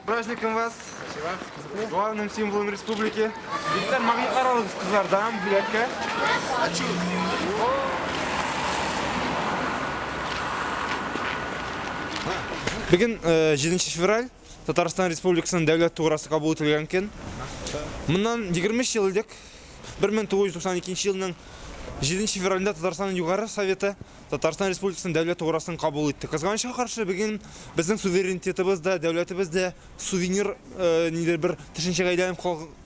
Праздником вас! Спасибо. Главным символом республики. Егетләр, магнитлар алыгыз кызлардан бүләккә. Хочу. Бүген 7 э, февраль Татарстан Республикасының дәүләт туграсы кабул ителгән көн. Моннан 23 ел элек 1992 елның 7 февралендә Татарстанның Югары Советы Татарстан Республикасының дәүләт туграсын кабул итте. Кызганычка каршы, бүген безнең суверенитетыбыз да, дәүләтебез дә сувенир э, нидер бер төшенчәгә әйләнеп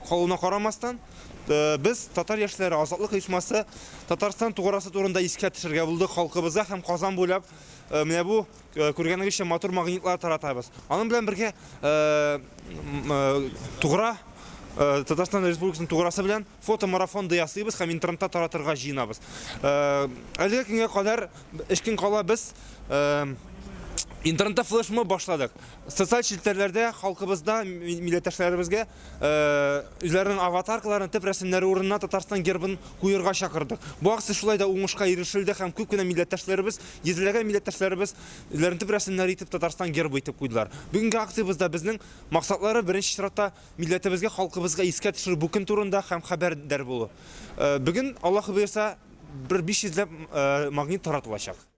калуына карамастан, э, без татар яшьләре Азатлык оешмасы Татарстан туграсы турында искә төшерергә булдык халкыбызга һәм Казан буйлап э, менә бу күргәнегезчә матур магнитлар таратабыз. Аның белән бергә тугра Татарстан Республикасының туграсы белән фотомарафон да ясыйбыз һәм интернетта таратырга җыенабыз. Әлеге көнгә кадәр өч көн кала без интернетта флешмоб башладык. Социаль челтәрләрдә халкыбызда, милләттәшләребезгә үзләренең аватаркаларын, төп рәсемнәре урынына Татарстан гербын куерга чакырдык. Бу акция шулай да уңышка ирешелде һәм күп кенә милләттәшләребез, йөзләгән милләттәшләребез үзләренең төп рәсемнәре итеп Татарстан гербы итеп куйдылар. Бүгенге акциябездә безнең максатлары беренче чиратта милләтебезгә, халкыбызга искә төшерү бу көн турында һәм хәбәрдар булу. Бүген, Аллаһы боерса, бер 500 ләп магнит таратылачак.